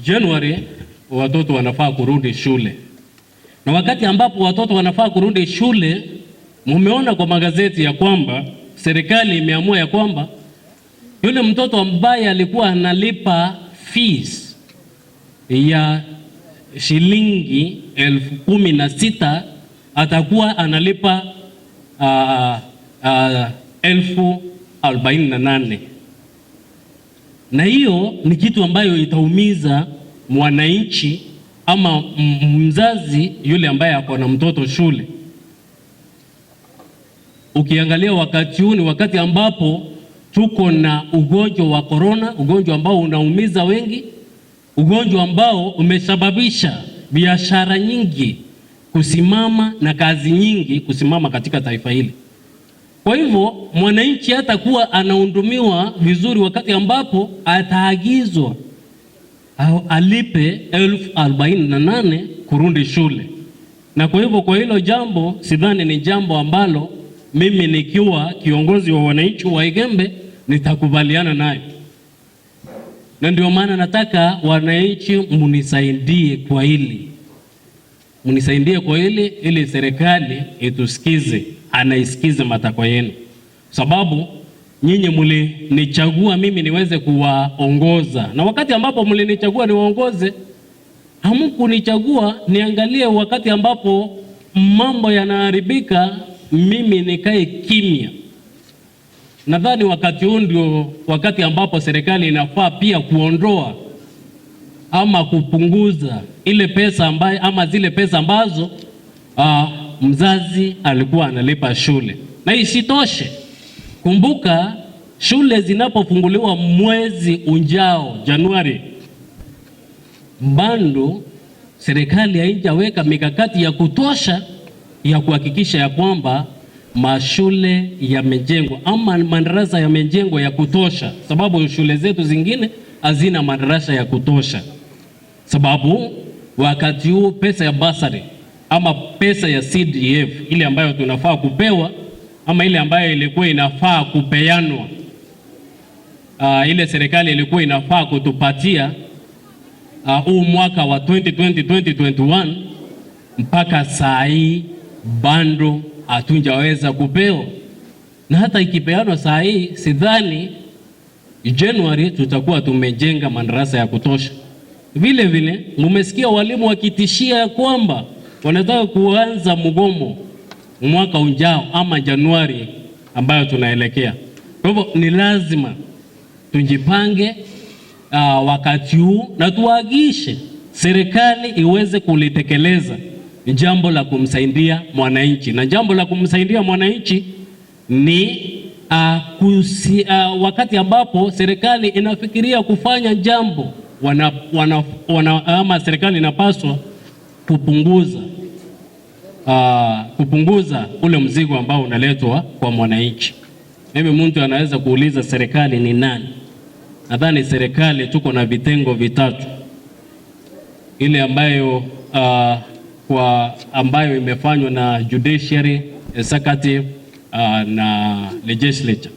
January watoto wanafaa kurudi shule, na wakati ambapo watoto wanafaa kurudi shule, mumeona kwa magazeti ya kwamba serikali imeamua ya kwamba yule mtoto ambaye alikuwa analipa fees ya shilingi 16,000 atakuwa analipa 48,000, na hiyo ni kitu ambayo itaumiza mwananchi ama mzazi yule ambaye ako na mtoto shule. Ukiangalia wakati huu ni wakati ambapo tuko na ugonjwa wa korona, ugonjwa ambao unaumiza wengi, ugonjwa ambao umesababisha biashara nyingi kusimama na kazi nyingi kusimama katika taifa hili. Kwa hivyo mwananchi hatakuwa anahudumiwa vizuri wakati ambapo ataagizwa alipe 48,000 kurudi shule. Na kwa hivyo kwa hilo jambo sidhani ni jambo ambalo mimi nikiwa kiongozi wa wananchi wa Igembe nitakubaliana nayo, na ndio maana nataka wananchi munisaidie kwa hili, munisaidie kwa hili ili serikali itusikize, anaisikize matakwa yenu, sababu nyinyi mlinichagua mimi niweze kuwaongoza, na wakati ambapo mlinichagua niwaongoze, hamkunichagua niangalie wakati ambapo mambo yanaharibika mimi nikae kimya. Nadhani wakati huu ndio wakati ambapo serikali inafaa pia kuondoa ama kupunguza ile pesa ambayo, ama zile pesa ambazo mzazi alikuwa analipa shule. Na isitoshe, kumbuka shule zinapofunguliwa mwezi ujao Januari, bado serikali haijaweka mikakati ya kutosha ya kuhakikisha ya kwamba mashule yamejengwa ama madarasa yamejengwa ya kutosha, sababu shule zetu zingine hazina madarasa ya kutosha, sababu wakati huu pesa ya basari ama pesa ya CDF ile ambayo tunafaa kupewa ama ile ambayo ilikuwa inafaa kupeanwa, ile serikali ilikuwa inafaa kutupatia huu mwaka wa 2020 2021 mpaka saa hii bado hatujaweza kupewa, na hata ikipeanwa saa hii sidhani Januari tutakuwa tumejenga madarasa ya kutosha. Vile vile mumesikia walimu wakitishia kwamba wanataka kuanza mgomo mwaka ujao ama Januari ambayo tunaelekea. Kwa hivyo ni lazima tujipange wakati huu na tuagishe serikali iweze kulitekeleza jambo la kumsaidia mwananchi, na jambo la kumsaidia mwananchi ni wakati ambapo serikali inafikiria kufanya jambo ama serikali inapaswa kupunguza ule mzigo ambao unaletwa kwa mwananchi. Mimi mtu anaweza kuuliza serikali ni nani? Nadhani serikali tuko na vitengo vitatu, ile ambayo kwa ambayo imefanywa na judiciary, executive na legislature.